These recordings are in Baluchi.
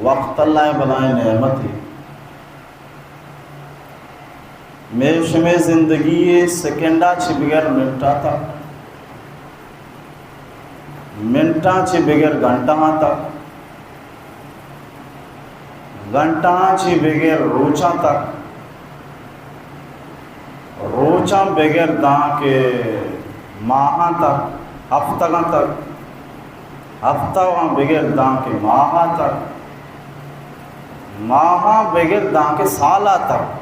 وقت اللہ ءِ بلائیں نعمتے۔ مئے شمئے زندگی ءِ سیکنڈا چہ بگر منٹا تک، منٹاں چہ بگر گھنٹہاں تک، گھنٹہاں چہ بگر روچاں تک، روچاں بگر داں کہ ماہاں تک، ہفتگاں تک، ہفتگاں بگر داں کہ ماہاں تک، ماہاں بگر داں کہ سالا تک۔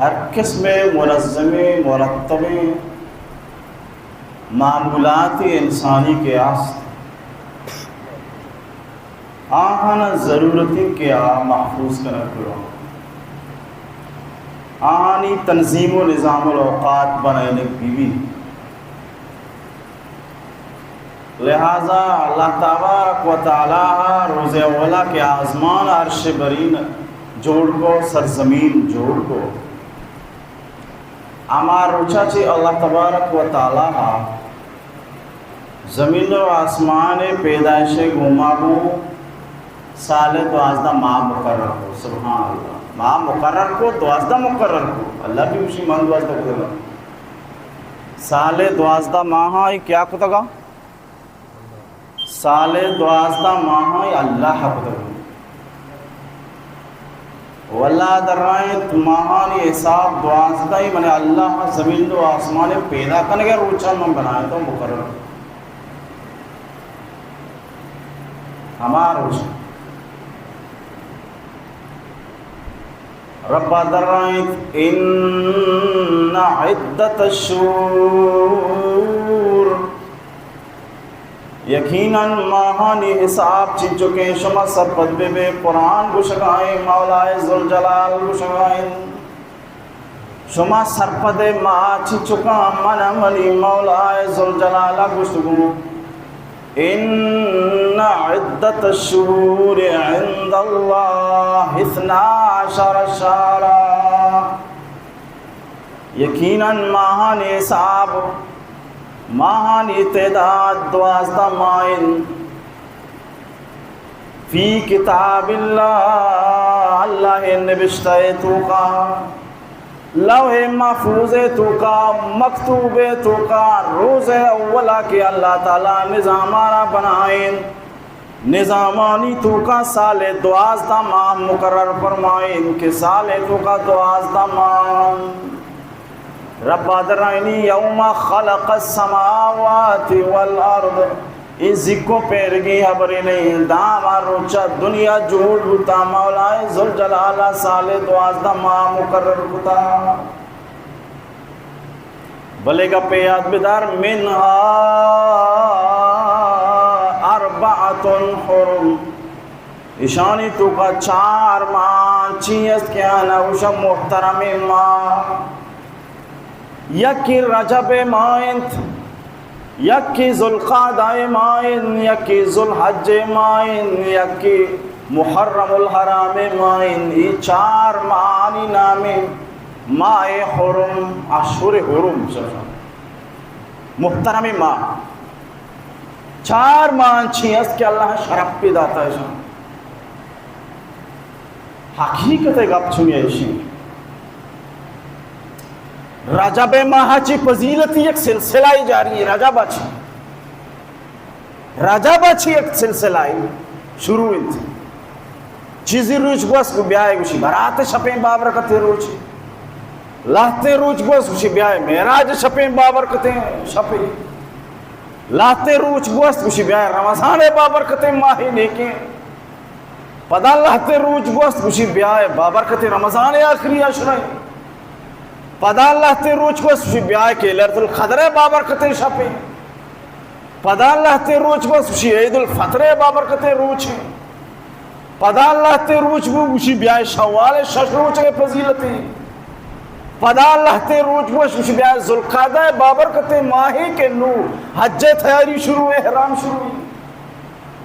ہر قسمیں منظمیں، مرتبیں معمولات انسانی کہ است، آہانا ضرورت انت کہ آ محفوظ کنگ بہ بنت، آہانی تنظیم و نظام الاوقات بنائینگ بہ بیت۔ لہذا اللہ تبارک و تعالی ءَ روز اولا کہ آزمان عرش برین جوڑ کو، سرزمین جوڑ کو، ہما روچا چہ اللہ تبارک و تعالی ءَ زمین و آسمان ءِ پیدائش ءَ گوما گوں سال ءِ دوازدہ ماہ مقرر کو۔ سبحان اللہ، ماہ مقرر کو، دوازدہ مقرر کو۔ اللہ بھی گوشی من دوازدہ کتگا۔ سال ءِ دوازدہ ماہ ءَ کیا کتگا؟ سال ءِ دوازدہ ماہ ءَ اللہ کتگ۔ واللہ درائیں ماہانی حساب دوازدہ ءَ، من اللہ زمین و آسمان ءِ پیدا کنگ ءِ روچاں من بنائیں تو مقرر۔ ہما روچ رب ءَ درائینت، ان عدت الشہور، یقیناً ماہانی حساب چنچکیں شما سرپد بہ بے۔ قرآن گوشگائیں، مولائے ذوالجلال گوشگائیں، شما سرپد ماہ چنچکاں من منی مولائے ذوالجلال گوشتگوں۔ ان عدت الشہور عند اللہ اثنا عشر شہرا، یقیناً ماہانی حساب، ماہانی تعداد دوازدہ ماہ انت۔ فی کتاب اللہ، اللہ ءِ نبشتہ ءِ توکا، لوح محفوظ ءِ توکا، مکتوب ءِ توکا، روز اولا کہ اللہ تعالی نظامانا بنائینت، نظامانی توکا سال ءِ دوازدہ ماہ مقرر فرمائینت کہ سال ءِ توکا دوازدہ ماہ۔ رب ءَ درائینی، یوم خلق السماوات والارض، اے زیکو پیرگی حبرے نہیں، داں ہما روچا دنیا جوڑ بوتا، مولائے ذوالجلال ءَ سال ءِ دوازدہ ماہ مقرر کتا۔ بلے گپے یاد بدار، منها اربعة حرم، ایشانی توکا چار ماہ چی است کہ آنا گوشا محترمیں ماہ۔ یکی رجب ماہ انت، یکی ذوالقعدہ ماہ انت، یکی ذوالحج ماہ انت، یکی محرم الحرام ماہ انت۔ اے چار ماہانی نام انت ماہ حرم، اشہر حرم، محترم ماہ۔ چار ماہ چی است کہ اللہ شرف پہ داتا ایشان۔ حقیقت گپ چمی ایشی، رجب ماہ چی فضیلتی یک سلسلہ جاری ہے۔ رجب چی، رجب چی یک سلسلہ شروع انت۔ چیزی روچ گوست گو بیائے گوشی برات شپیں بابرکتیں روچے۔ لہتیں روچ گوست گوشی بیائے معراج شپیں بابرکتیں شپے۔ لہتیں روچ گوست گوشی بیائے رمضان بابرکتیں ماہے نیکیں۔ پدا لہتیں روچ گوست گوشی بیائے بابرکتیں رمضان آخری عشرے۔ پدا لہتیں روچ گوست گوشی بیائے کہ لیلۃ القدر بابرکتیں شپے۔ پدا لہتیں روچ گوست گوشی عید الفطر بابرکتیں روچے۔ پدا لہتیں روچ گو گوشی بیائے شوال شش روچے فضیلتیں۔ پدا لہتیں روچ گوشت گوشی بیائے ذوالقعدہ بابرکتیں ماہے کہ نو حج تیاری شروع، احرام شروع۔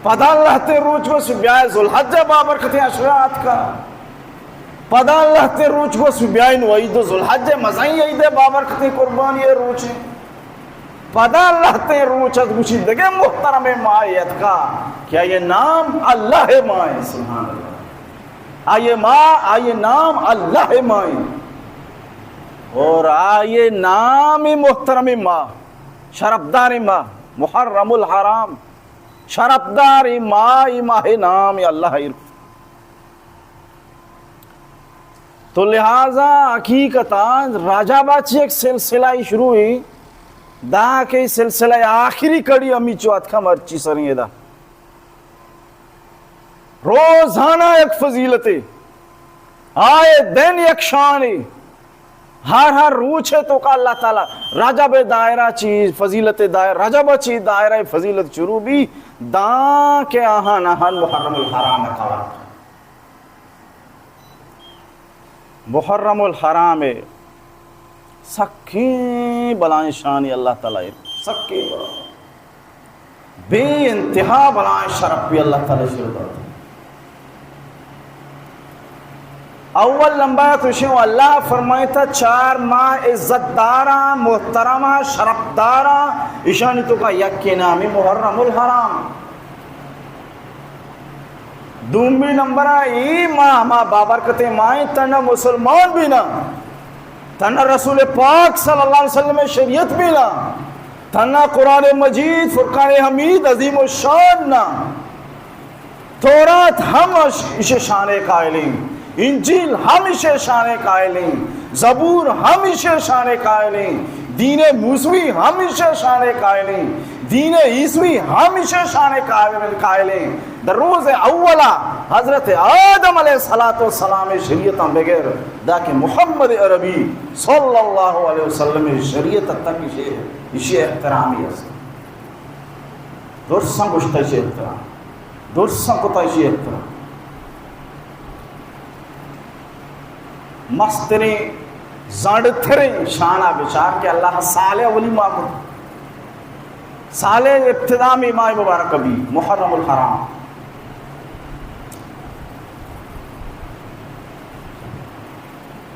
پدا لہتیں روچ گوشت بیائے ذوالحج بابرکتیں عشرہ آتکا۔ پدا لہتیں روچ گوشت بیائے نو عید ذوالحج مزنیں عید بابرکتیں قربانی روچے۔ پدا لہتیں روچ ات، گوشی دگہ محترمیں ماہ اتکا کہ آئی نام اللہ ماہ۔ سبحان اللہ۔ آئی ماہ، آئی نام اللہ ماہ۔ اور آئی نام محترم ماہ، شرفدار ماہ، محرم الحرام، شرفدار ماہ، ای ماہ نام اللہ۔ تو لہذا حقیقتاً رجب ءَ چہ یک سلسلہ ای شروع ای، داں کہ سلسلہ آخری کڑی ہمیچو اتکا مرچی سریں ادا۔ روزانہ یک فضیلتے، آئے دن یک شانے، ہر ہر روچے توکا اللہ تعالی رجب دائرہ چی فضیلت دائرہ، رجب چی دائرہ فضیلت شروع بی، داں کہ آہان آہان محرم الحرام کور۔ محرم الحرام سکیں بلائیں شانی اللہ تعالی، سکیں بلائیں، بے انتہا بلائیں شرف بی اللہ تعالی شر دات۔ اول لمبا تو شو اللہ فرمائتا چار ماہ عزت دارا، محترما، شرف دارا، اشانی توکا یکے نامی محرم الحرام۔ دومی نمبر ءَ اے ماہ، ماہ بابرکتیں ماہیں، تنا مسلمان بینا، تنا رسول پاک صلی اللہ علیہ وسلم شریعت بینا، تنا قرآن مجید، فرقان حمید، عظیم الشان نا، تورات ہم اش-، اشی شانے قائلیں، انجیل ہم اشی شانے قائلیں، زبور ہم اشی شانے قائلیں، دین موسوی ہم اشی شانے قائلیں، دین عیسوی ہم اشی شانے قائل-، قائلیں۔ در روز اولا حضرت آدم علیہ الصلوۃ والسلام شریعتاں بگر داکہ محمد عربی صلی اللہ علیہ وسلم شریعت تک اشی، اشی احترامی است۔ درساں گوشتہ اشی احترام، درساں کتہ اشی احترام۔ مستریں، زڑتریں شانہ بچار کہ اللہ سال اولی ماہ کو، سال ابتدا میں ماہ مبارک بی محرم الحرام۔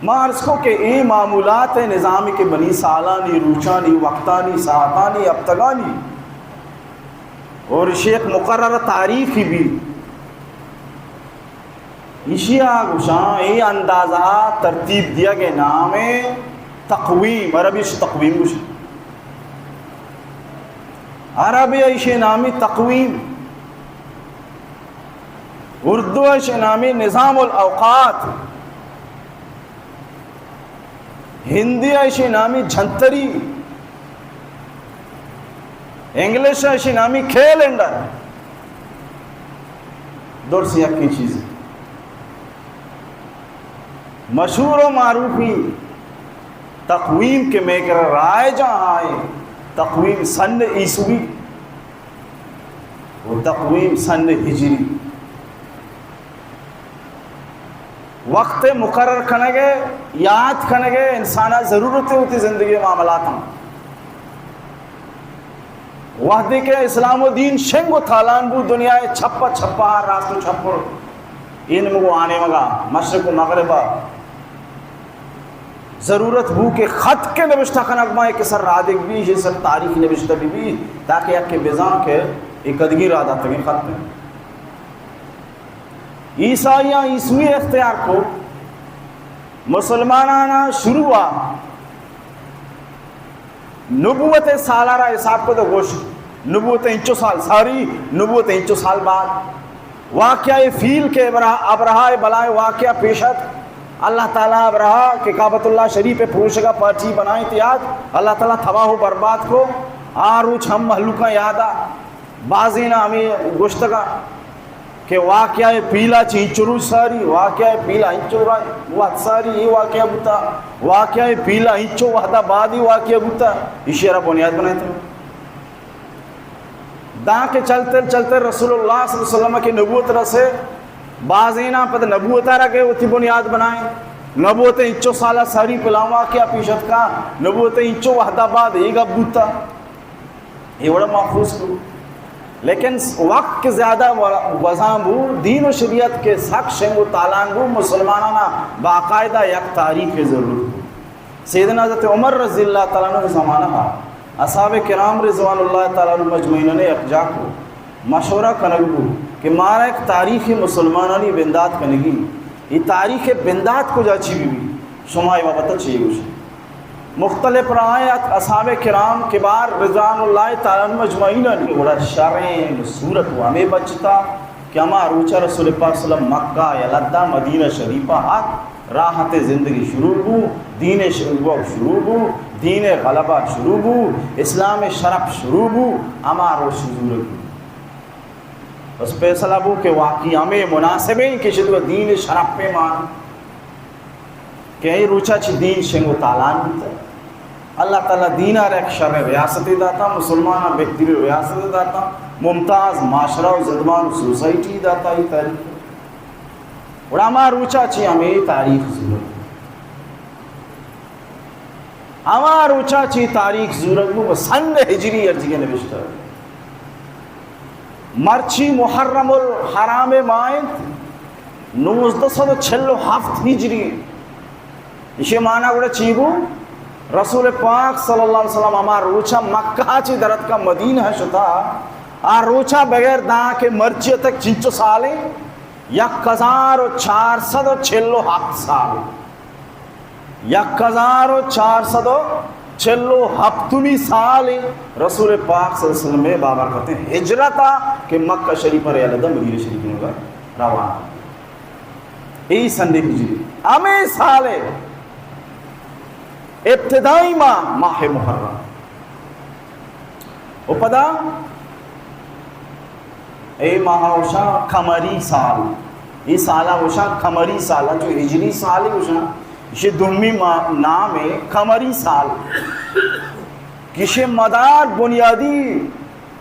ما عرض کو کہ اے معمولات نظامی کہ بنی سالانی، روچانی، وقتانی، ساعتانی، ہفتگانی اور شیخ مقرر تاریخی بی۔ ایشی ءَ گوشاں، اے اندازہ ءَ ترتیب دیگ ءِ نام ءَ تقویم، عربی اش تقویم گوشاں۔ عربی ءَ ایشی نامی تقویم، اردو ءَ ایشی نامی نظام الاوقات، ہندی ءَ ایشی نامی جھنتری، انگلش ءَ ایشی نامی کیلنڈر۔ درس یکیں چیز مشہور و معروفی تقویم کہ مئے کرا رائج آں، آئے تقویم سن عیسوی و تقویم سن ہجری۔ وقت مقرر کنگ ءَ، یات کنگ ءَ انسان ءَ ضرورت ہے وتی زندگی معاملاتاں۔ وہدے کہ اسلام و دین شنگ و تالان بو، دنیا ءِ چپ ءَ چپ ءَ، راست و چپ ءَ، اے نیمگ و آ نیمگ ءَ، مشرق و مغرب ءَ، ضرورت بو کہ خط کہ نبشتہ کنگ ما کہ سر رادگ بی، یہ سر تاریخ نبشتہ بی بی، تاکہ یک بزاں کہ اے کدگی را داتگیں خط ہیں۔ عیسائیاں عیسوی اختیار کو، مسلمانانا شروع آ نبوت سالا را حساب کو تو گوش، نبوت انچو سال ساری، نبوت انچو سال بعد۔ واقعہ فیل کہ ابرہ-، ابرہہ بلائے واقعہ پیش ات، اللہ تعالیٰ ابرہہ کہ کعبۃ اللہ شریف پروشگا پارٹی بنائیں تیاد، اللہ تعالیٰ تباہ و برباد کو۔ آ روچ ہم مہلوکاں یاد آ، بازینا ہمیں گوشتگا کہ واقعہ پیلا چہ انچو روچ ساری، واقعہ پیلا انچو را-، وقت ساری، یہ واقعہ بوتا، واقعہ پیلا انچو وحدہ بعد یہ واقعہ بوتا، ایشی را بنیاد بنائے تھے۔ داں کہ چلتے چلتے رسول اللہ صلی اللہ علیہ وسلم کہ نبوت رسے، بازینا پد نبوت را کہ وتی بنیاد بنائیں، نبوت انچو سالہ ساری پلاں واقعہ پیش اتکا، نبوت انچو وحدہ بعد یہ گپ بوتا۔ اے وڑا محفوظ کو۔ لیکن وقت کہ زیادہ و-، گوزان بو، دین و شریعت کہ سک شنگ و تالان بو، مسلمانانا باقاعدہ یک تاریخ ضرورت بو۔ سیدنا حضرت عمر رضی اللہ تعالیٰ عنہ زمانہ ہا اصحاب کرام رضوان اللہ تعالی علیہم اجمعین ءَ یکجا کو مشورہ کنگ بو کہ مارا یک تاریخ مسلمانانی بندات کنگی، اے تاریخ بندات کجا چی بی بی، شما اے بابت چی گوش؟ مختلف رائے ات اصحاب کرام کبار رضوان اللہ تعالی علیہم اجمعین ءَ، گڑا شریں صورت و ہمیں بچتا کہ ہما روچ ءَ رسول پاک صلی اللہ علیہ وسلم مکہ یلہ دا، مدینہ شریف ءَ آت، راحت زندگی شروع بو، دین ءِ شروع شروع بو، دین ءِ غلبہ شروع بو، اسلام ءِ شرپ شروع بو، ہما روچ زورگ بو۔ بس فیصلہ بو کہ واقعی ہمیں مناسبیں کہ شد و دین ءِ شرپ ءَ مان کہ اے روچا چی دین شنگ و تالان بیتا۔ اللہ تعالی دین ءَ را یک شر ریاستے داتا، مسلماناں بہترین ریاستے داتا، ممتاز معاشرہ و زدمان و سوسائٹی داتا۔ اے تاریخ گڑا ہما روچا چی ہمیں تاریخ زورگ، ہما روچا چی تاریخ زورگ بو، سند ہجری ارجگی نوشتہ۔ مرچی محرم الحرام ماہ انت، نوزدہ سد و چل و ہفت ہجری۔ ایشی معنی گڑا چی بو؟ رسول پاک صلی اللہ علیہ وسلم ہما روچا مکہ چی درتکا مدینہ شتا، آ روچا بغیر داں کہ مرچی تک چنچو سالیں؟ یک ہزار و چار سد و چل و ہفت سال۔ یک ہزار و چار سد و چل و ہپتمی سال رسول پاک صلی اللہ علیہ وسلم ءِ بابرکتیں ہجرت ءَ کہ مکہ شریف ءَ یلہ دات، مدینہ شریف ءَ روانہ۔ اے سندے ہجری ہمیں سال ءِ ابتدائی ماہ، ماہ محرم۔ و پدا اے ماہ ءَ گوشاں قمری سال، اے سال ءَ گوشاں قمری سال، چو ہجری سال ءَ گوشاں، ایشی دومی ما-، نام ءَ قمری سال۔ کہ ایشی مدار بنیادی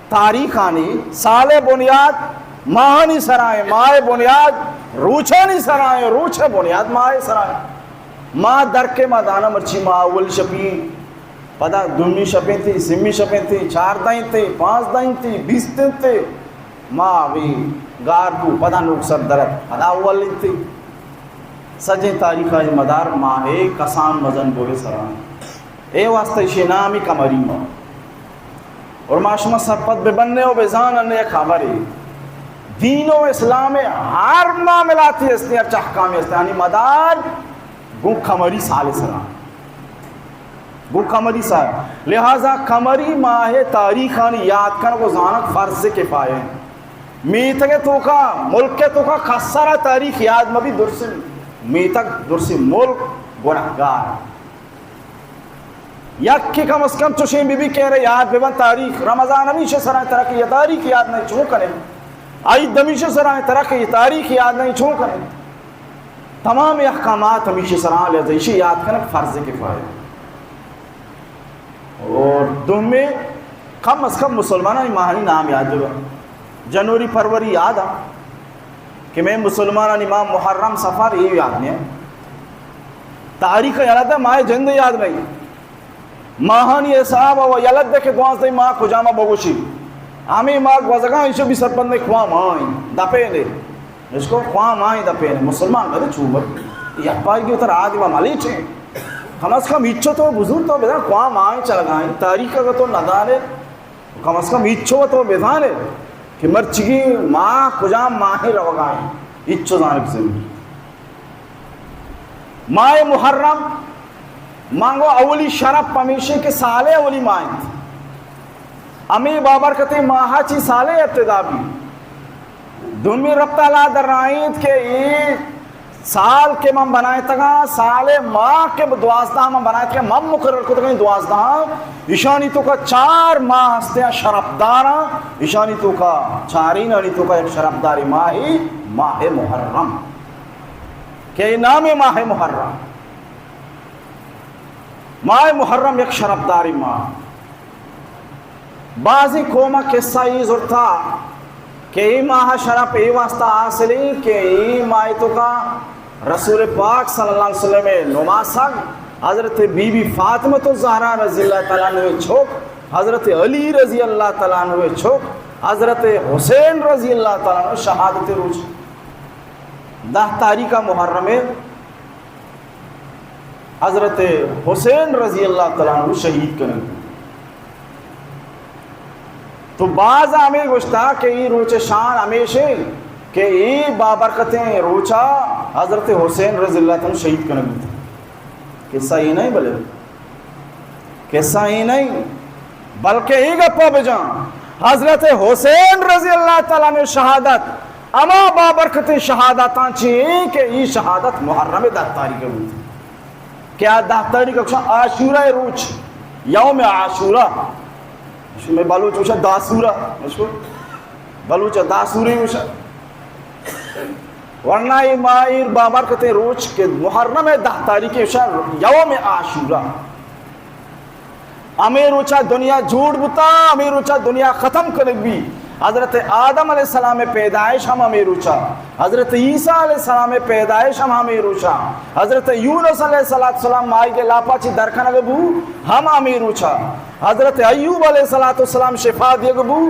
تاریخانی، سال ءِ بنیاد ماہانی سرا ایں، ماہ ءِ بنیاد روچانی سرا ایں، روچ ءِ بنیاد ماہ ءِ سرا ایں۔ ماہ درکے ما دانا مرچی ماہ اول شپی، پدا دومی شپ انت، سیمی شپ انت، چاردہ انت، پانزدہ انت، بیست انت، ماہ بھی گار بو، پدا نوک سر درت، پدا اول انت۔ سجیں تاریخ ءِ مدار ماہ ءِ کسان مزن بوگ ءِ سرا انت۔ اے واسطہ ایشی نام قمری ماہ۔ اور ما شما سرپد بہ بنے و بزانن یک خبرے، دین و اسلام ءِ ہر معاملاتی ہستی، ہر چہ احکامی ہستی، آنی مدار گوں قمری سال ءِ سرا۔ گوں قمری سال۔ لہذا قمری ماہ ءِ تاریخانی یاد کنگ و زانگ فرض کفایہ انت۔ میتگ ءِ توکا، ملک ءِ توکا کس ءَ را تاریخ یاد مہ بی، درسیں میتگ، درسیں ملک گناہگار۔ یکے کم از کم چوشیں بہ بی کہ یاد بہ بنت تاریخ۔ رمضان ہمیشی سرا انت، ترا کہ اے تاریخ یاد نہ انت، چون کنے؟ عید ہمیشی سرا انت، ترا کہ اے تاریخ یاد نہ انت، چون کنے؟ تمام احکامات ہمیشی سرا، لہذا ایشی یاد کنگ فرض کفایہ۔ اور دومی، کم از کم مسلمانانی ماہانی نام یاد بہ بنت۔ جنوری، فروری یاد انت کہ مئے مسلمانانی ماہ محرم، صفر، اے یاد نہ انت۔ تاریخ یلہ دات، ماہ ءِ جند یاد نہ انت۔ ماہانی حساب ءَ یلہ دات کہ دوازدہ ماہ کجام ءَ بگوشی۔ ہمے ماہ گوزگاں، ایشی بی سرپد نہ کواں ماہ انت، دپے نے۔ اشکو کواں ماہ انت، دپے نے۔ مسلمان کدی چو بر؟ یک پائی گی اتر آدی ما ملیچ ایں۔ کم از کم ہچو تو بزور تو بدان کواں ماہ انت چلگا انت۔ تاریخ اگر تو نہ دانے، کم از کم ہچو تو بزانے کہ مرچیگی ماہ کجام ماہ روگا انت۔ ہچو زانگ ضروری۔ ماہ محرم، مانگو اولی شرپ ہمیشی کہ سال ءِ اولی ماہ انت۔ ہمے بابرکتیں ماہ ءَ چی سال ءِ ابتدا بی۔ دومی ربط ءَ اللہ درائینت کہ اے سال کہ من بنائتگاں، سال ءِ ماہ کہ دوازدہ من بنائتگاں، من مقرر کتگاں دوازدہ، ایشانی توکا چار ماہ ہستیاں شرپداراں، ایشانی توکا چارینانی توکا یک شرپداریں ماہے ماہ محرم۔ کہ اے نام ماہ محرم۔ ماہ محرم یک شرپداریں ماہ۔ بازیں قوم ءَ قصہ اے زرتا کہ اے ماہ ءِ شرپ اے واسطہ حاصل انت کہ اے ماہ ءِ توکا رسول پاک صلی اللہ علیہ وسلم ءِ نماسگ، حضرت بی بی فاطمۃ الزہرا رضی اللہ تعالی عنہ ءِ چک، حضرت علی رضی اللہ تعالی عنہ ءِ چک، حضرت حسین رضی اللہ تعالی عنہ ءِ شہادت ءِ روچ، دہ تاریخ ءَ محرم ءِ حضرت حسین رضی اللہ تعالی عنہ شہید کنگ بوت۔ تو باز ہمے گوشتا کہ ای روچ شان ہمیش انت کہ ای بابرکتیں روچا حضرت حسین رضی اللہ تعالی عنہ شہید کنگ بوت۔ قصہ ای نہیں، بلے قصہ ای نہیں، بلکہ ای گپا بجان، حضرت حسین رضی اللہ تعالی عنہ شہادت ہما بابرکتیں شہادتاں چی ایں کہ ای شہادت محرم دہ تاریخ بوت۔ کہ آ دہ تاریخ گوشاں عاشورہ روچ، یوم عاشورہ۔ میں بلوچ گوشاں داسورہ، بلوچ داسوری گوشاں۔ ورنہ ای ماہ ایر بابرکتیں روچ کہ محرم دہ تاریخ گوشاں یوم عاشورہ۔ ہمے روچا دنیا جوڑ بوتا، ہمے روچا دنیا ختم کنگ بی۔ حضرت آدم علیہ السلام پیدائش ہم ہمے روچا، حضرت عیسیٰ علیہ السلام پیدائش ہم ہمے روچا، حضرت یونس علیہ الصلوۃ والسلام ماہیگ لاپا چی در کنگ بو ہم ہمے روچا، حضرت ایوب علیہ الصلوۃ والسلام شفا دیگ بو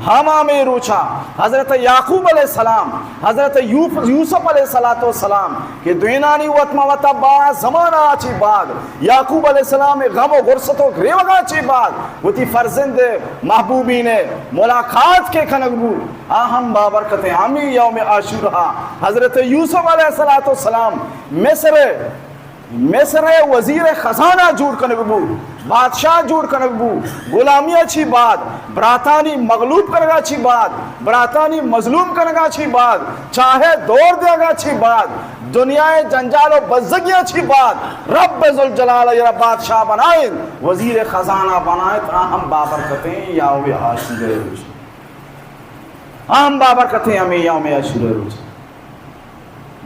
ہم ہمے روچا، حضرت یعقوب علیہ السلام، حضرت یوف-، یوسف علیہ الصلوۃ والسلام کہ دوینانی وت ما وتا باز زمانہ چی بعد یعقوب علیہ السلام غم و غرصت و گریوگا چی بعد وتی فرزند محبوبین ملاقات کے کنگ بو، آ ہم بابرکتیں ہمی یوم عاشورہ۔ حضرت یوسف علیہ الصلوۃ والسلام مصر، مصر وزیر خزانہ جوڑ کنگ بو، بادشاہ جوڑ کنگ بو، غلامی چی بعد براتانی مغلوب کنگا چی بعد، براتانی مظلوم کنگا چی بعد، چاہے دور دیگا چی بعد، دنیا جنجال و بزگی چی بعد، رب ذوالجلال را بادشاہ بنائیں، وزیر خزانہ بنائیں، آ ہم بابرکتیں یوم عاشورہ روچ۔ آ ہم بابرکتیں ہمیں یوم عاشورہ روچ۔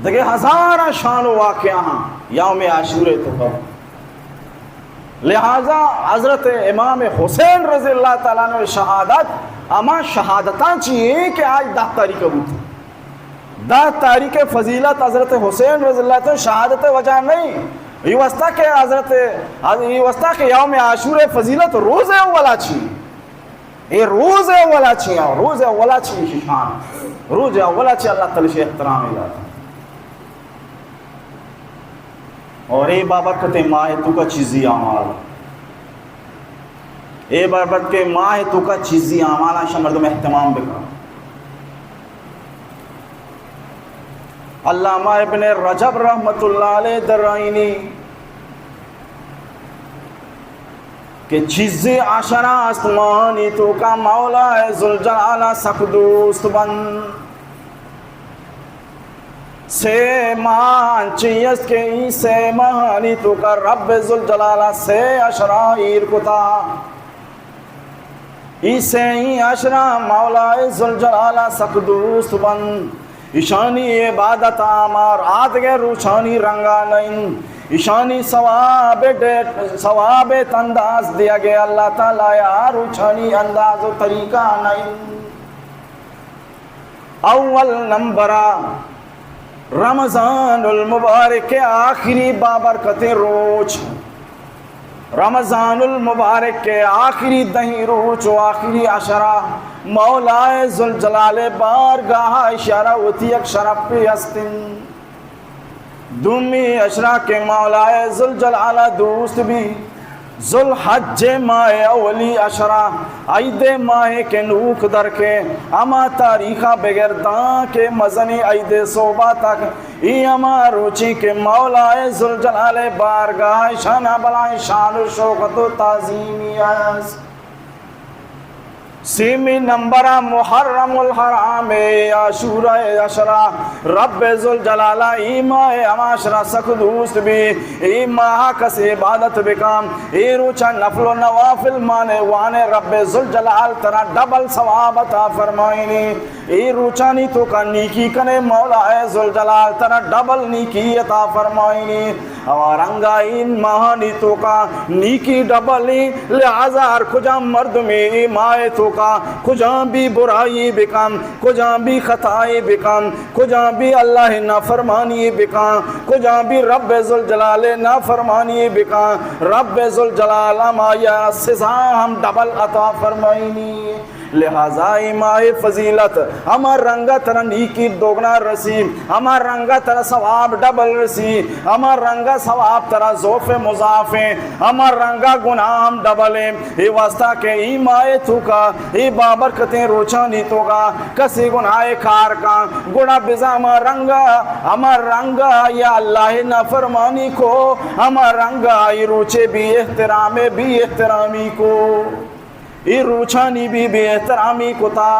دگہ ہزاراں شان و واقعہ ہاں یوم عاشورہ تو کب۔ لہذا حضرت امام حسین رضی اللہ تعالی عنہ شہادت ہما شہادتاں چی ایں کہ آج دہ تاریخ بوت۔ دہ تاریخ فضیلت حضرت حسین رضی اللہ تعالی عنہ شہادت وجہ نہیں، یہ واسطہ کہ حضرت، یہ واسطہ کہ یوم عاشورہ فضیلت روز اولا چی۔ اے روز اولا چی، روز اولا چی شان، روز اولا چی اللہ تعالی شی احترام داتا۔ اور اے بابرکتیں ماہ توکا چیزی اعمال، اے بابرکتیں ماہ توکا چیزی اعمال شا مردم اہتمام بکن۔ علامہ ابن رجب رحمت اللہ علیہ درائینی کہ چیزی عشرہ است ماہانی توکا مولا ذوالجلال سک دوست بند۔ سے ماہ انچی است کہ ای سے ماہانی توکا رب ذوالجلال سے عشرہ ایر کتا۔ ای سئیں عشرہ مولائے ذوالجلال سک دوست بنت۔ ایشانی عبادت آمار آدگہ روچانی رنگا نئیں۔ ایشانی ثواب ڈیٹ، ثواب انداز دیگہ اللہ تعالی آ روچانی انداز و طریقہ نئیں۔ اول نمبرا رمضان المبارک ءِ آخری بابرکتیں روچ، رمضان المبارک ءِ آخری دہیں روچ و آخری عشرہ مولائے ذوالجلال ءِ بارگاہ ءَ اشارہ وتی یک شرپے است انت۔ دومی عشرہ کہ مولائے ذوالجلال ءَ دوست بی، ذوالحج ءِ ماہ ءِ اولی عشرہ، عید ءِ ماہ کہ نوک در کے، ہما تاریخ ءَ بگر داں کہ مزنیں عید ءِ صحب ءَ تک، اے ہما روچی کہ مولائے ذوالجلال ءِ بارگاہ ءَ شان ءَ بلائیں شان و شوکت و تعظیمی است۔ سیمی نمبر ءَ محرم الحرام ءِ عاشورہ ءِ عشرہ، رب ذوالجلال ءَ اے ماہ ءِ ہما عشرہ سک دوست بی۔ اے ماہ ءَ کس عبادت بکن، اے روچ ءَ نفل و نوافل مانے وانے، رب ذوالجلال ترا ڈبل ثواب عطا فرمائینی۔ اے روچانی توکا نیکی کنے، مولائے ذوالجلال ترا ڈبل نیکی عطا فرمائینی۔ ہما رنگا اے ماہانی توکا نیکی ڈبل ایں، لہذا ہر کجام مردمے اے ماہ ءِ توکا کجام بھی برائی بکن، کجام بھی خطائے بکن، کجام بھی اللہ ءِ نافرمانی بکن، کجام بھی رب ذوالجلال ءِ نافرمانی بکن، رب ذوالجلال ہمایا سزا ہم ڈبل عطا فرمائینی۔ لہذا اے ماہ فضیلت، ہما رنگا ترا نیکی دوگنا رسی، ہما رنگا ترا ثواب ڈبل رسی، ہما رنگا ثواب ترا ضعف مضاعف ایں، ہما رنگا گناہ ہم ڈبل ایں۔ اے واسطہ کہ اے ماہ توکا، اے بابرکتیں روچانی توکا کسے گناہ کار کن، گڑا بزاں ہما رنگا، ہما رنگا یا اللہ نافرمانی کو، ہما رنگا اے روچے بے احترام، بے احترامی کو۔ اے روچانی بے، بے احترامی کتا،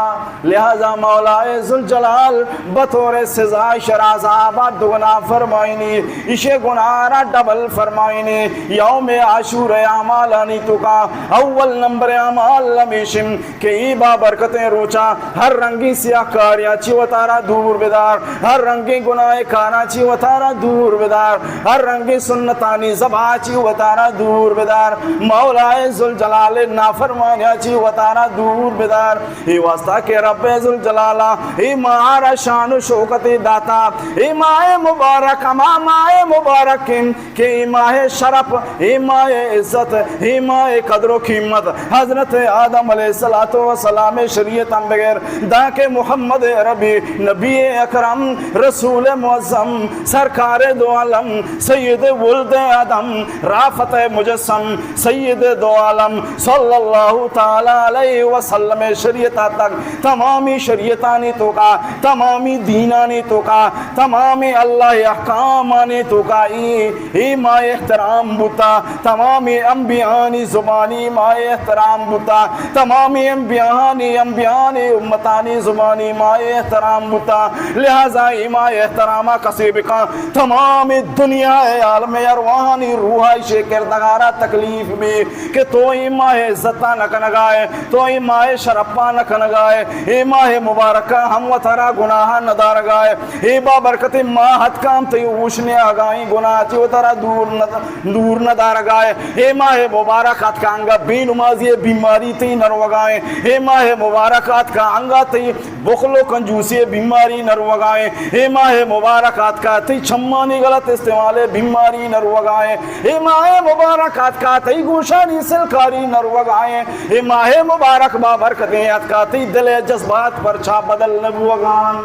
لہذا مولائے ذوالجلال بطور سزا شرا عذابا دگنا فرمائنی، ایشی گناہ را ڈبل فرمائنی۔ یوم عاشور اعمالانی توکا اول نمبر اعمال ہمیشن کہ اے بابرکتیں روچا ہر رنگیں سیاہ کاریاں چی وتارا دور بدار، ہر رنگیں گناہ کاراں چی وتارا دور بدار، ہر رنگیں سنتانی ذبح چی وتارا دور بدار، مولائے ذوالجلال نافرمانیاں چی وتارا دور بدار۔ اے واسطہ کہ رب ذوالجلال اے ماہ را شان و شوکت داتا، اے ماہ مبارک ہما ماہ مبارک کہ اے ماہ شرف، اے ماہ عزت، اے ماہ قدر و قیمت حضرت آدم علیہ الصلوۃ والسلام شریعت ہم بغیر دانکہ محمد عربی نبی اکرم رسول معظم سرکار دو عالم سید ولد آدم رافت مجسم سید دو عالم صلی اللہ تعالی علیہ وسلم شریعت تک تمامی شریعتانی توکا، تمامی دینانی توکا، تمامی اللہ احکامانی توکا اے، اے ماہ احترام بوتا، تمامی انبیاءانی زبانی ماہ احترام بوتا، تمامی انبیاءانی، انبیاءانی امتانی زبانی ماہ احترام بوتا۔ لہذا اے ماہ احتراما کسے بکن، تمامی دنیا عالم ارواحانی روحا ایشی کردگارا تکلیف بی۔ کہ تو اے ماہ عزتا نہ کنگائے، تو اے ماہ شرفا نہ کنگائے، اے ماہ مبارکا ہم وتارا گناہا نہ دارگائے، اے بابرکتیں ماہ اتکا ہم تئی ہوش نیاگائیں گناہ چی وتارا دور نہ، دور نہ دارگائے، اے ماہ مبارک اتکا انگا بے نمازی بیماری تئی نہ روگائیں، اے ماہ مبارک اتکا انگا تئی بخل و کنجوسی بیماری نہ روگائیں۔ اے ماہ مبارک آتکا تئی چمانی غلط استعمال بیماری نہ روگائیں۔ اے ماہ مبارک آتکا تئی گوشانی سلکاری نہ روگائیں۔ اے ماہ مبارک بابرکتیں آتکا تئی دل جذبات پرچا بدل نہ بوگان۔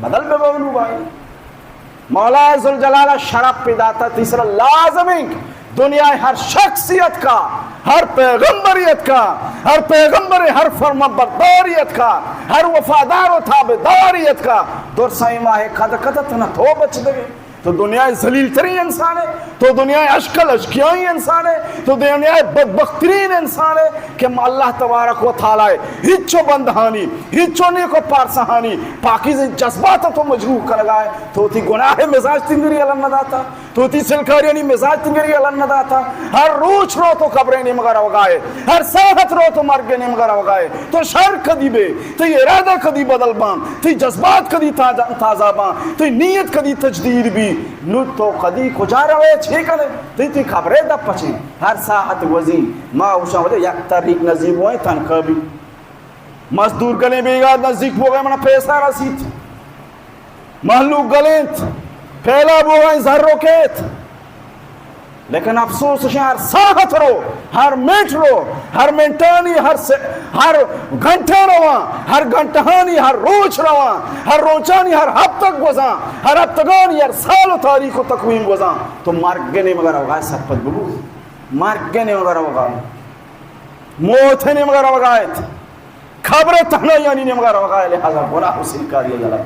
بدل بہ بولو بھائی۔ مولا ذوالجلال شرف پہ داتا، تیسرا لازم انت دنیا ہر شخصیت کا، ہر پیغمبریت کا، ہر پیغمبر ہر فرما برداریت کا، ہر وفادار و تابعداریت کا درساں اے ماہ قدر قدر تنا تو بچ دے۔ تو دنیا ذلیل ترین انسان ہے، تو دنیا اشکل اشکیائی انسان ہے، تو دنیا بدبخت ترین انسان ہے کہ اللہ تبارک و تعالی ہچو بندہانی، ہچو نیک و پارسہانی پاکیزیں جذبات تو مجروح کنگا ہے۔ تو تی گناہ مزاج تنگری الم نہ داتا، تو تی سلکاریانی مزاج تنگری الم نہ داتا۔ ہر روچ رو تو قبر نیمگا روگائے، ہر ساعت رو تو مرگ نیمگا روگائے۔ تو شر کدی بے، تی ارادہ کدی بدل بان، تی جذبات کدی تازہ، تازہ بان، تی نیت کدی تجدید بی۔ نو تو کدی کجا روے، چے کنے؟ تی، تی قبرے دپ پچیں۔ ہر ساعت وزی ما اوشاں وجہ یک تاریخ نزیک ہوئیں تنکا بی۔ مزدور گلیں بیگا نزیک بوگئے منا پیسہ رسیت۔ مہلوک گلینت، پھیلا بوگئے زر روکیت۔ لیکن افسوس اشیں ہر ساعت رو، ہر منٹ رو، ہر منٹانی، ہر سے، ہر گھنٹہ رواں، ہر گھنٹہانی، ہر روچ رواں، ہر روچانی، ہر ہفتگ گوزاں، ہر ہفتگانی، ہر سال و تاریخ و تقویم گوزاں۔ تو مرگ نیمگا روگائے سرپد ببو۔ مرگ نیمگا روگائے۔ موت نیمگا روگائے۔ قبر تہنایانی نیمگا روگا ہے، لہذا گناہ و سیلکاری یلا۔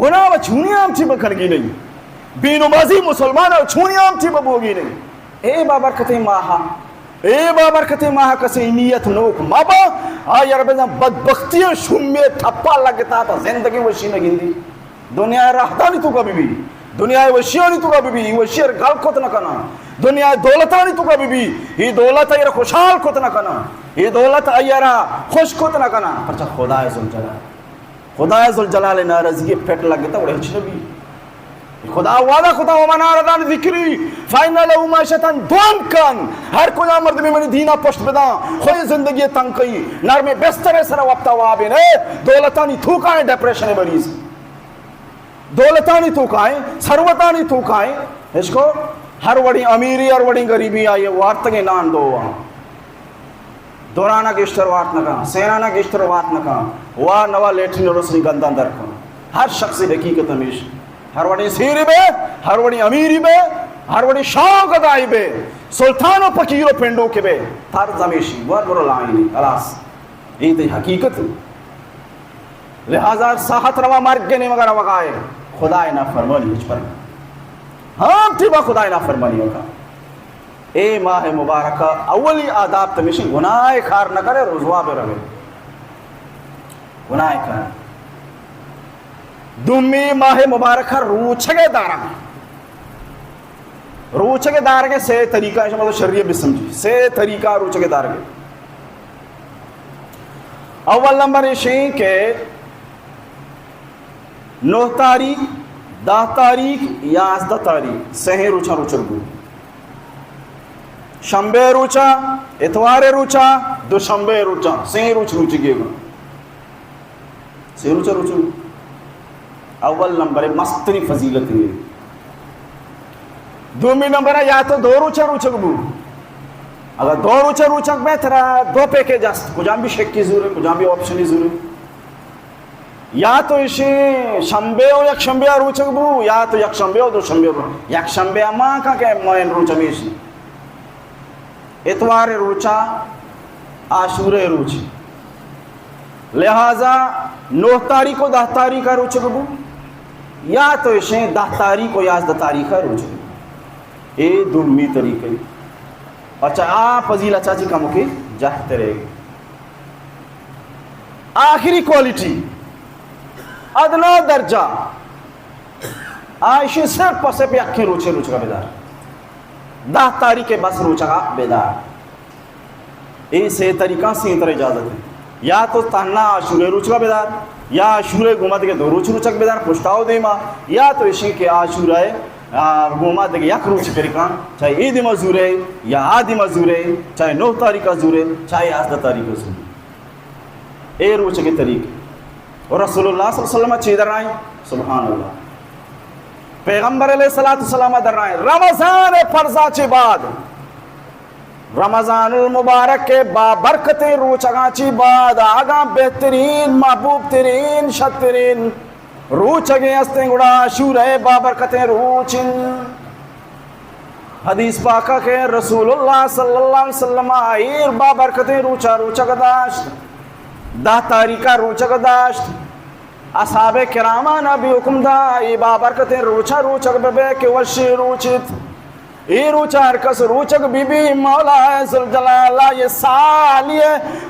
گناہ و چونی ہم چی بکنگی نہیں۔ بے نمازی مسلمان و چونی ہم چی ببوگی نہیں۔ اے بابرکتیں ماہ، اے بابرکتیں ماہ کسی نیت نوک مبا، آ یار بزن بدبختی و شمی ٹپا لگتا تا زندگی وشی نگندی۔ دنیا راحتانی توکا ببی، دنیا وشیانی توکا ببی، ای وشی ار گل کت نہ کنا۔ دنیا دولتانی توکا ببی، ای دولت ایرا خوشحال کت نہ کنا۔ ای دولت ایرا خوش کت نہ کنا۔ پرچا خدای ذوالجلال، خدای ذوالجلال ناراضگی پٹ لگتا، وڑے ہچ نبی۔ خدا وعدہ کتا، ومن اعرض عن ذکری فإن له معيشة ضنكا۔ ہر کجا مردمی منی دینا پشت بداں، خوی زندگی تنگ کئی، نرم بستر سر وقتا وابے نے، دولتانی توکا ڈپریشن مریض۔ دولتانی توکائیں، ثروتانی توکائیں، اشکو ہر وڑیں امیری، ہر وڑیں غریبی آئی وارتگیں نان دو آں۔ دورانا گیشتر وارت نہ کن، سینانا گیشتر وارت نہ کن، وا نوا لیٹرین روسنی گندان در کن۔ ہر شخص حقیقت ہمیش، ہر وڑیں سیری بے، ہر وڑیں امیری بے، ہر وڑیں شاہ و گدائی بے، سلطان و فقیر و پنڈو کے بے، طرز ہمیشی، ور برو لائنی، خلاص۔ یہ تو حقیقت ہے۔ لہذا ساحت روا مرگ نے مگر وگائے، خدای نافرمانی ہچ پر۔ ہم تی با خدای نافرمانی ہوتا۔ اے ماہ مبارکہ اولی آداب تمیشی گناہ کار نہ کرے، رسوا بہ روے۔ گناہ کار۔ دومی ماہ مبارکہ روچگے دارا۔ روچگے دارگے سے طریقہ، شما تو شریعت بسمجھی۔ سے طریقہ روچگے دارگے۔ اول نمبر ایشی کہ نہ تاریخ، دہ تاریخ، یازدہ تاریخ، سہیں روچاں روچگ بو۔ شنبے روچا، اتوارے روچا، دوشنبے روچا، سہیں روچ روچگے گو۔ سے روچا روچگ بو۔ اول نمبر مستری فضیلت ہے۔ دومی نمبر یا تو دو روچا روچگ بو۔ اگر دو روچا روچگ بے ترا دو پیکج است، کجام بھی شکی زورے، کجام بھی آپشنی زورے۔ یا تو ایشی شنبے و یک شنبے روچگ بو، یا تو یک شنبے و دو شنبے رو۔ یک شنبے ہما کن کہ مین روچ ہمیشی۔ اتوار روچا عاشورہ روچی۔ لہذا نہ تاریخ و دہ تاریخ روچگ بو، یا تو ایشی دہ تاریخ و یازدہ تاریخ روچگ بو۔ اے دومی طریقہ۔ اچھا، آ فضیلت چاچی کمو کے جہترے۔ آخری کوالٹی، ادنا درجہ، آ ایشی صرف و صرف یکیں روچے روچگا بدار۔ دہ تاریخ بس روچگا بدار۔ اے سے طریقہ سیں تر اجازت ہے۔ یا تو تہنا عاشورہ روچگا بدار، یا عاشورہ گوما دگہ دو روچ روچگ بدار پشتاو دیما، یا تو ایشی کہ عاشورہ، آ، گوما دگہ یک روچ پرکان، چاہے اے دیما زورے، یا آ دیما زورے، چاہے نہ تاریخ زورے، چاہے یازدہ تاریخ زورے۔ اے روچگے طریقے۔ اور رسول اللہ صلی اللہ علیہ وسلم چی درائیں؟ سبحان اللہ۔ پیغمبر علیہ الصلوۃ والسلام درائیں۔ رمضان فرضا چی بعد، رمضان المبارک کے بابرکتیں روچگاں چی بعد، آگاں بہترین، محبوب ترین، شترین روچگے ہستیں گڑا عاشورہ بابرکتیں روچ انت۔ حدیث پاکا کہ رسول اللہ صلی اللہ علیہ وسلم ایر بابرکتیں روچا روچگ داشت، دہ تاریخا روچگ داشت۔ اصحاب کرامانا بھی حکم دا، اے بابرکتیں روچا روچگ ببے کہ وشیں روچ ات۔ اے روچا ہر کس روچگ بی بی، مولا ذوالجلال یہ سالی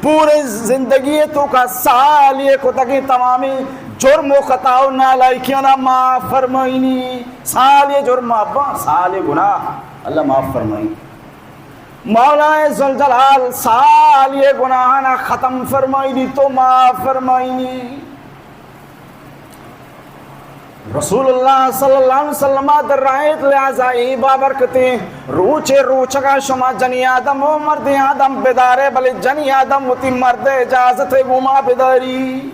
پورے زندگی توکا سالی کتگیں تمامی جرم و خطا و نالائکیانا معاف فرمائینی۔ سالے جرم ابا، سالے گناہ، اللہ معاف فرمائی۔ مولا ذوالجلال سالے گناہانا ختم فرمائی دی تو معاف فرمائی۔ رسول اللہ صلی اللہ علیہ وسلم در رائت، لہذا ای بابرکتیں روچے روچگا شما جنی آدم و مردیں آدم بدارے، بلے جنی آدم وتی مرد اجازت گوما بداری۔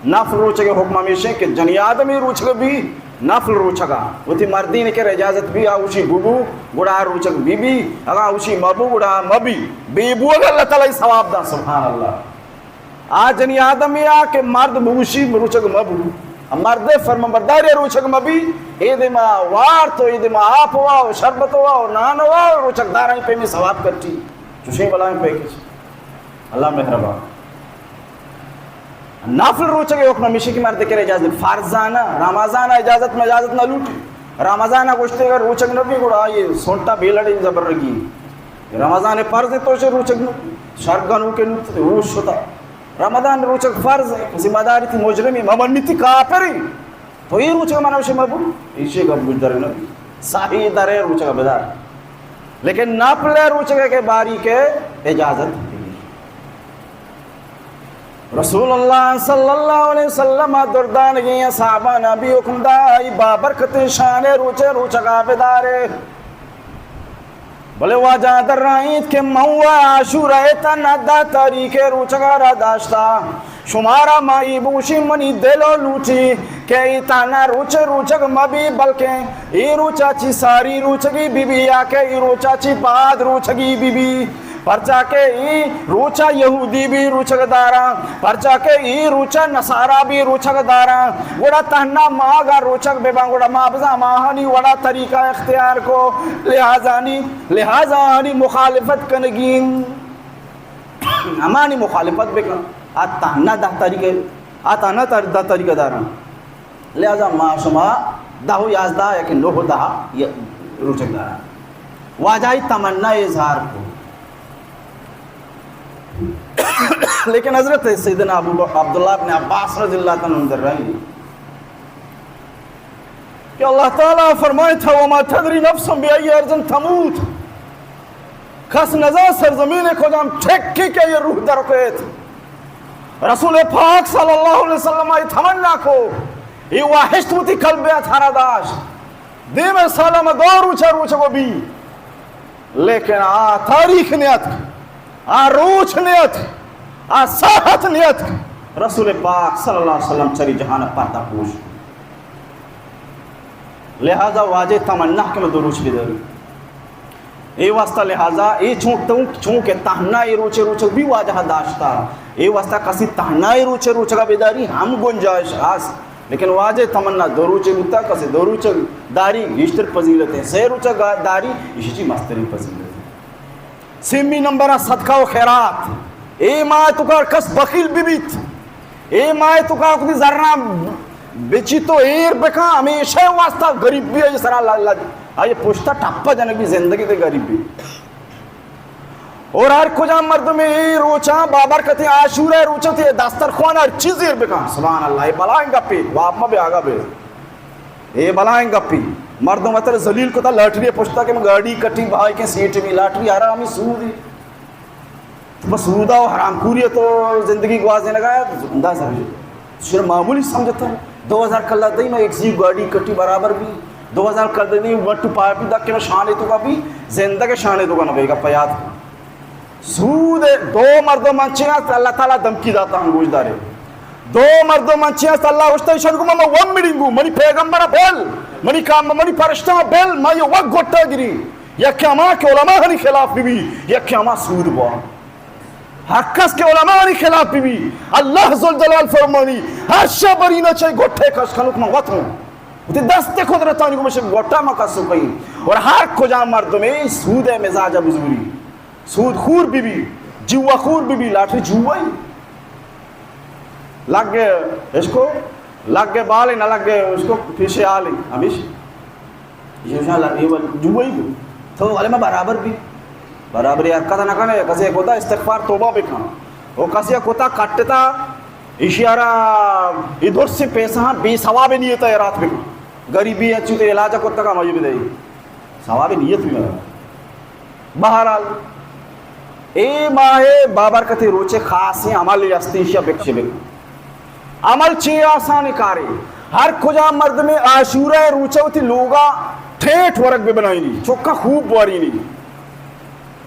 نفل روچگ ء حکم ہمیش انت کہ جنی آدمی روچگ بی، نفل روچگ ء وتی مردین کہ اجازت بی، آ اوشی ببو، گڑا آ روچگ بی بی، اگاں اوشی مبو، گڑا آ مبی۔ بے بوگ اللہ تعالی ثواب داں، سبحان اللہ۔ آ جنی آدمی آ کہ مرد بگوشی روچگ مبو، مرد فرمان برداری روچگ مبی، اے دیما وارت و اے دیما آپ وا و شربت وا و نان وا و روچگ دارانی پیمی ثواب کٹی۔ چوشیں بلائیں پیکج۔ اللہ مہربان۔ نفل روچگ ء حکم ہمیشی کہ مرد کرے اجازت، فرضانہ، رمضان ء اجازت مجازت نہ لوٹی۔ رمضان ء گوشتے اگر روچگ نہ بی گڑا آئی سنٹا بے لڑے زبر رگی۔ رمضان ء فرض تو شے روچگ نہ، شر گنوکے نوت ہوش شتا۔ رمضان روچگ فرض، ذمہ داری تھی مجرمی، ممنی تھی کافری۔ تو اے روچگ منا شما بو، ایشی گپ گوش در نہ بی۔ صحیح درے روچگ بدار۔ لیکن نفل روچگ کے باری کے اجازت۔ رسول اللہ صلی اللہ علیہ وسلم دردانگیں صحابہ نبی حکم دائی بابرکت شان روچے روچگا بدارے۔ بلے واجہ درائیت کہ من و عاشورہ تن دہ تاریخ روچگا را داشتا۔ شمارا ما ای بگوشی منی دل و لوٹی کہ ای تانا روچے روچگ مبی، بلکیں ای روچا چی ساری روچگی بی بی یا کہ ای روچا چی بعد روچگی بی بی۔ پرچا کہ اے روچا یہودی بھی روچگ داراں، پرچا کہ اے روچا نصارا بھی روچگ داراں، گڑا تہنا ما اگاں روچگ بہ باں، گڑا ما بزاں ہماہانی وڑا طریقہ اختیار کو، لہذا نی، لہذا آہانی مخالفت کنگی انت۔ ہمانی مخالفت بکن، آ تہنا دہ طریقہ، آ تہنا تر-، دہ طریقہ داراں۔ لہذا ما شما دہ و یازدہ یا کہ نہ و دہ ی-، روچگ داراں۔ واجہ ای تمنا اظہار کو۔ لیکن حضرت سیدنا ابو ب-، عبداللہ ابن عباس رضی اللہ تعالیٰ عنہ در رہی کہ اللہ تعالیٰ فرمائے تھا، "وما تدری نفس بأی ارض تموت"، کس نزان سرزمین کجام ٹکی کہ یہ روح در کیت۔ رسول پاک صلی اللہ علیہ وسلم ای تمنا کو، یہ واہشت وتی قلب ء تھرا داشت۔ دیم سال ما دو روچا روچ کو بی، لیکن آ تاریخ نیت، آ روچ نیت، آ ساعت نیت۔ رسول پاک صلی اللہ علیہ وسلم چری جہان پردہ پوش۔ لہذا واجہ تمنا کہ من دو روچ بداری۔ اے واسطہ لہذا اے چون تو، چون کہ تہنا اے روچے روچگ بھی واجہ داشتا۔ اے واسطہ کسی تہنا اے روچے روچگا بداری ہم گنجائش ہست۔ لیکن واجہ تمنا دو روچے بوتا، کسی دو روچگ داری گیشتر فضیلت ہے، سے روچگ داری اشی چی مسترین فضیلت ہے۔ سیمی نمبر صدقہ و خیرات۔ اے ماہ تو کار کس بخیل ببیت۔ اے ماہ تو کار کتی زرنا بچی تو ایر بکا، ہمیشہ واسطہ غریبی ہے سرا لگ لگ۔ آئی پشتا ٹپا جنگ بھی زندگی تے غریبی۔ اور ہر کجام مردم اے روچاں بابرکتیں عاشورہ روچاں تے دسترخوان ہر چیز ایر بکا۔ سبحان اللہ، اے بلائیں گپے، واب ما بے آگا بے۔ اے بلائیں گپی۔ مردم اتر ذلیل کتا لاٹری پشتا کہ من گاڑی کٹی بھائی کہ سیٹ بھی لاٹری حرامی سودی۔ تو بس سودا و حرام کوری تو زندگی گوازینگا ہے، انداز ہے۔ شر معمولی سمجھتا ہے۔ دو ہزار کلا دئی میں ایک زی گاڑی کٹی برابر بھی۔ دو ہزار کلا دئی وٹ پاپی دا کہ شانے تو کا بھی، زندگ شانے تو کا نہ بیگا پیاد۔ سود دو مردم انچیں است، اللہ تعالیٰ دمکی داتا ہم گوش دارے۔ دو مردم انچیں است، اللہ گوشتا ایشان کو ما ون میڑنگو، منی پیغمبر بل، منی کام، منی پرشتہ بل، ما یہ وقت گٹا گری۔ یک ہما کہ علماء ہنی خلاف بی بی، یک ہما سود بوا۔ ہر کس کہ علماء ہنی خلاف بی بی، اللہ ذوالجلال فرمانی، ہر شبرینہ چاہی گٹے کش کنک من وت ہوں۔ تی دست قدرتانی کو مشک گٹا ما کسو کئی۔ اور ہر کجا مردمے سود مزاج بزوری۔ سود خور بی بی، جوا خور بی بی، لاٹری جوا ہی۔ لگ اس کو، لگ بال نہ لگ اس کو پیچھے آ لے، ہمیش۔ یہ جوا ہی بو۔ تو والے میں برابر بھی، برابر حرکت نہ کنے، کسے کوتا استغفار توبہ بکن۔ وہ کسے کوتا کٹتا، اشیارا ادھر سے پیسہ ہاں بے ثواب نیت ہے رات بکن۔ غریبی اچھی تو علاج کوتا کا مجھے بھی دے۔ ثواب نیت بھی مگر۔ بہرحال، اے ماہ بابرکت روچے خاصیں عمل ہستی شیا بکش بکن۔ عمل چے آسان کارے۔ ہر کجا مردم عاشورہ روچہ وتی لوگا ٹھیٹ ورگ بہ بنائینی، چکا خوب بوارینی۔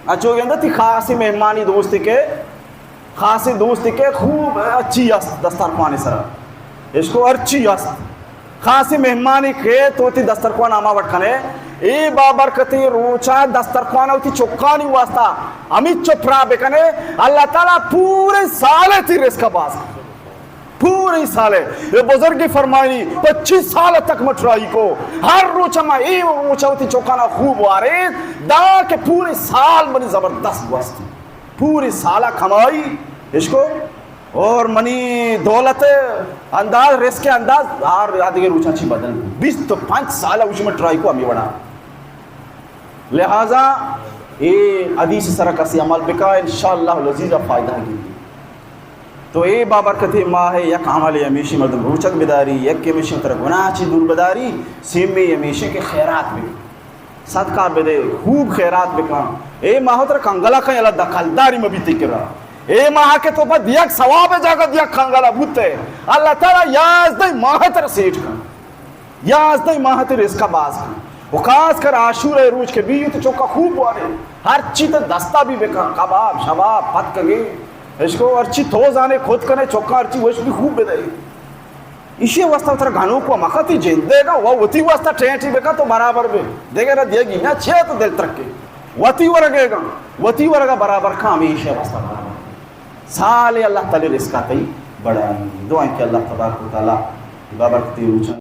اچو گندہ تی خاصیں مہمانی دوستی کے خاصیں دوستی کہ خوب اچھی است دسترخوان سرا۔ اس کو ہرچی است۔ خاصیں مہمانی کہ تو تی دسترخوان ہما وٹ کنے۔ اے بابرکتیں روچا دسترخوان وتی چکانی واسطہ ہمیں چپرا بکنے۔ اللہ تعالیٰ پورے سال تی رزق باز کن۔ پورے سال۔ یہ بزرگ فرمائنی، پچیس سال تک مٹرائی کو۔ ہر روچ ما اے روچا وتی چکانا خوب وارے۔ دا کہ پورے سال منی زبردست گوستی۔ پوری سالا کمائی اشکو اور منی دولت انداز، رزق انداز ہر آدگہ روچاں چی بدل بو۔ بیست و پنچ سال اوشی من ٹرائی کو ہمیں وڑا۔ لہذا اے حدیث سرا کسی عمل بکا، انشاءاللہ العزیز فائدہ گی۔ تو اے بابرکت ماہ یک عمل ہمیشی مردم روچک بداری، یک ہمیشی تر گناہ چی دور بداری، سیمی ہمیشی کہ خیرات بکن۔ صدقہ بدے، خوب خیرات بکن۔ اے ماہ ترا کنگلا کن، یلا دخلداری مبی تی کرا۔ اے ماہ کہ تو پا دیگ ثواب جاگہ دیگ کنگلا بوتے۔ اللہ تعالیٰ یازدہ ماہ ترا سیٹ کن۔ یازدہ ماہ تی رزق باز کن۔ و خاص کر عاشورہ روچ کہ بی تو چکا خوب وارے۔ ہر چی تو دستا بھی بکن، کباب، شباب، پتکگے۔ اشکو ہر چی تو زانے خود کنے، چکا ہر چی وش بھی خوب بدے۔ ایشی واسطہ ترا گنوک و مکتی جندے گا و وتی واسطہ ٹینٹی بکا تو برابر بے۔ دیگہ را دیگی نہ چے تو دل ترکے۔ وتی ورگ ءَ گاں، وتی ورگ ءَ برابر کاں، ہمیشہ واسطہ برابر۔ سال اللہ تعالی رزق ءَ تئی بڑائیں۔ دعائیں کہ اللہ تبارک و تعالی بابرکتی روچاں